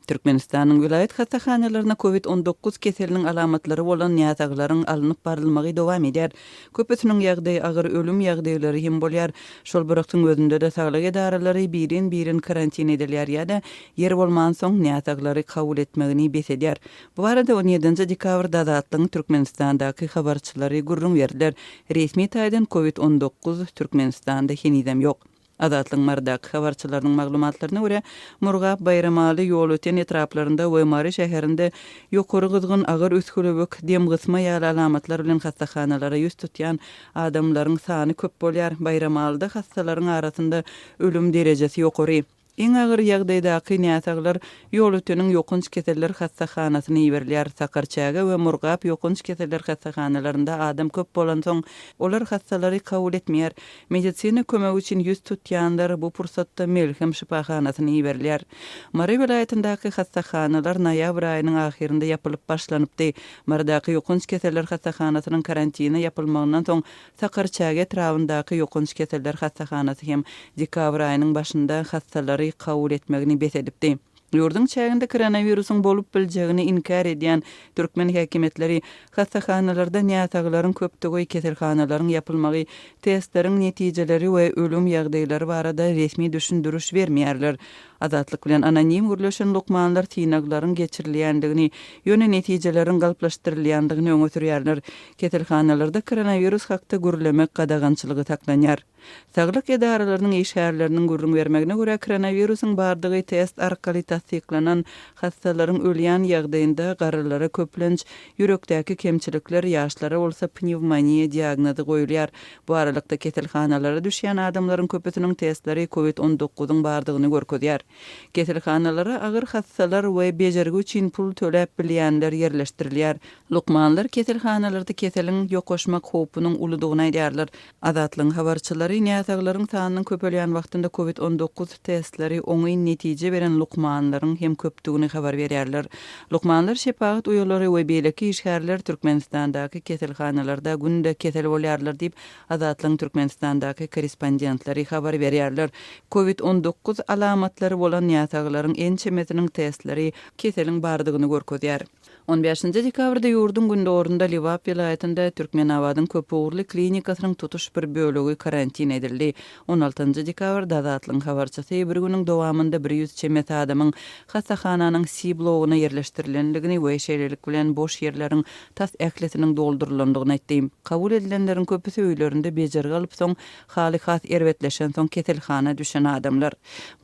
Türkmenistanyň welaýat hassahanalaryna Covid 19 keseliniň alamatlary bolan näsaglaryň alnyp barylmagy dowam edýär. Köpüsiniň ýagdaýy agyr, ölüm ýagdaýlary hem bolýar. Şol bir wagtyň özünde-de saglyk edaralary birin-birin karantin edilýär ýa-da ýer bolmansoň näsaglary kabul etmegini bes edýär. Bu barada on ýedinji dekabrda Azatlygyň Türkmenistandaky habarçylary gürrüň berdiler. Resmi taýdan Covid 19 Türkmenistanda henizem ýok. Azatlygyň Marydaky habarçylarynyň maglumatlaryna görä, Murgap, Baýramaly, Ýolöten etraplarynda we Mary şäherinde ýokary gyzgyn, agyr üsgülewük, demgysma ýaly alamatlar bilen hassahanalara ýüz tutýan adamlaryň sany köp bolýar. Baýramalyda hassalaryň arasynda ölüm derejesi ýokary. Iň agyr ýagdaýdaky näsaglar Ýolöteniň ýokanç keseller hassahanasyna iberilýär. Sakarçäge we Murgap ýokanç keseller hassahanalarynda adam köp bolansoň, olar hassalary kabul etmeýär. Medisina kömegi üçin ýüz tutýanlar bu pursatda Melhem şypahanasyna iberilýär. Mary welaýatyndaky hassahanalar noýabr aýynyň ahyrynda ýapylyp başlanypdy. Marydaky ýokanç keseller hassahanasynyň karantine ýapylmagyndan soň Sakarçäge etrabyndaky ýokanç keseller hassahanasy hem dekabr aýynyň başynda hassalary kabul etmegini bes edipdi. Ýurduň çäginde koronawirusyň bolup biljegini inkär edýän türkmen häkimiýetleri hassahanalarda näsaglaryň köpdügi, keselhanalaryň ýapylmagy, testleriň netijeleri we ölüm ýagdaýlary barada resmi düşündiriş bermeýärler. Azatlyk bilen anonim gürleşen lukmanlar synaglaryň geçirilýändigini, ýöne netijeleriň galplaşdyrylýandygyny öňe sürýärler. Keselhanalarda koronawirus hakda gürlemek gadagançylygy saklanýar. Saglyk edaralarynyň işgärleriniň gürrüň bermegine görä, koronawirusyň bardygy test arkaly tassyklanan hassalaryň ölýän ýagdaýynda garrylara köplenç ýürekdäki kemçilikler, ýaşlara bolsa pnewmoniýa diagnozy goýulýar. Bu aralykda keselhanalara düşýän adamlaryň köpüsiniň testleri covid on dokuzyň bardygyny görkezýär. Keselhanalara agyr hassalar we bejergi üçin pul töläp bilýänler ýerleşdirilýär. Lukmanlar keselhanalarda keseliň ýokaşmak howpunyň uludygyny aýdýarlar. Azatlygyň habarçylary näsaglaryň sanynyň köpelýän wagtynda covid 19 testleri oňyn netije beren lukmanlaryň hem köpdügini habar berýärler. Lukmanlar, şepagat uýalary we beýleki işgärler Türkmenistandaky keselhanalarda günde kesel bolýarlar diýip, Azatlygyň Türkmenistandaky korrespondentleri habar berýärler. Covid 19 alamatlary bolan näsaglaryň ençemesiniň testleri keseliň bardygyny görkezýär. On bäşinji dekabrda ýurduň gündogarynda Lebap welaýatynda Türkmenabadyň köpugurly klinikasynyň tutuş bir bölegi karantin edildi. On altynjy dekabrda Azatlygyň habarçysy bir günüň dowamynda bir ýüz çemesi adamyň hassahananyň C bloguna ýerleşdirilendigini we şeýlelik bilen boş ýerleriň tas ählisiniň doldurylandygyny aýtdy. Kabul edilenleriň köpüsi öýlerinde bejergi alyp soň Haly has erbetleşensoň keselhana düşen adamlar.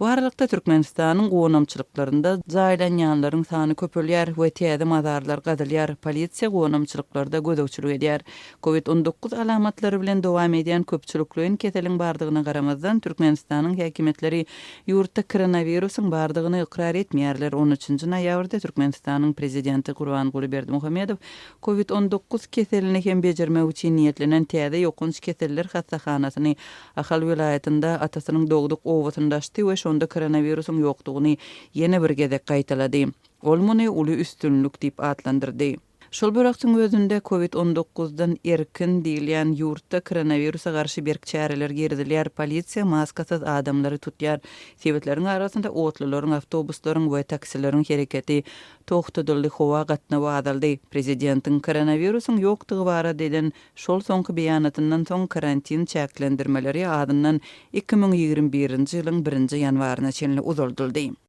Bu aralykda Türkmenistanyň gonamçylyklarynda jaýlanýanlaryň sany köpelýär we täze mazarlar gazylýar, polisiýa gonamçylyklarda gözegçilik edýär. Covid 19 alamatlary bilen dowam edýän köpçülikleýin keseliň bardygyna garamazdan, Türkmenistanyň häkimiýetleri ýurtda koronawirusyň bardygyny ykrar etmeýärler. On üçünji noýabrda Türkmenistanyň prezidenti Gurbanguly Berdimuhamedow Covid 19 keselini hem bejermek üçin niýetlenen täze ýokanç keseller hassahanasyny Ahal welaýatynda atasynyň dogduk obasynda açdy we şonda koronawirusyň ýokdugyny ýene bir gezek gaýtalady. Ol muny uly üstünlik diýip atlandyrdy. Şol bir wagtyň özünde, Covid 19 dan erkin diýilýän ýurtda koronawirusa garşy berk çäreler girizilýär, polisiýa maskasyz adamlary tutýar, sebitleriň arasynda otlularyň, awtobuslaryň we taksileriň hereketi Togtadyldy, howa gatnawy azaldy. Prezidentiň koronawirusyň ýokdugy barada eden şol soňky beýanatyndan soň karantin çäklendirmeleri azyndan 2021-nji ýylyň birinji ýanwaryna çenli uzaldyldy.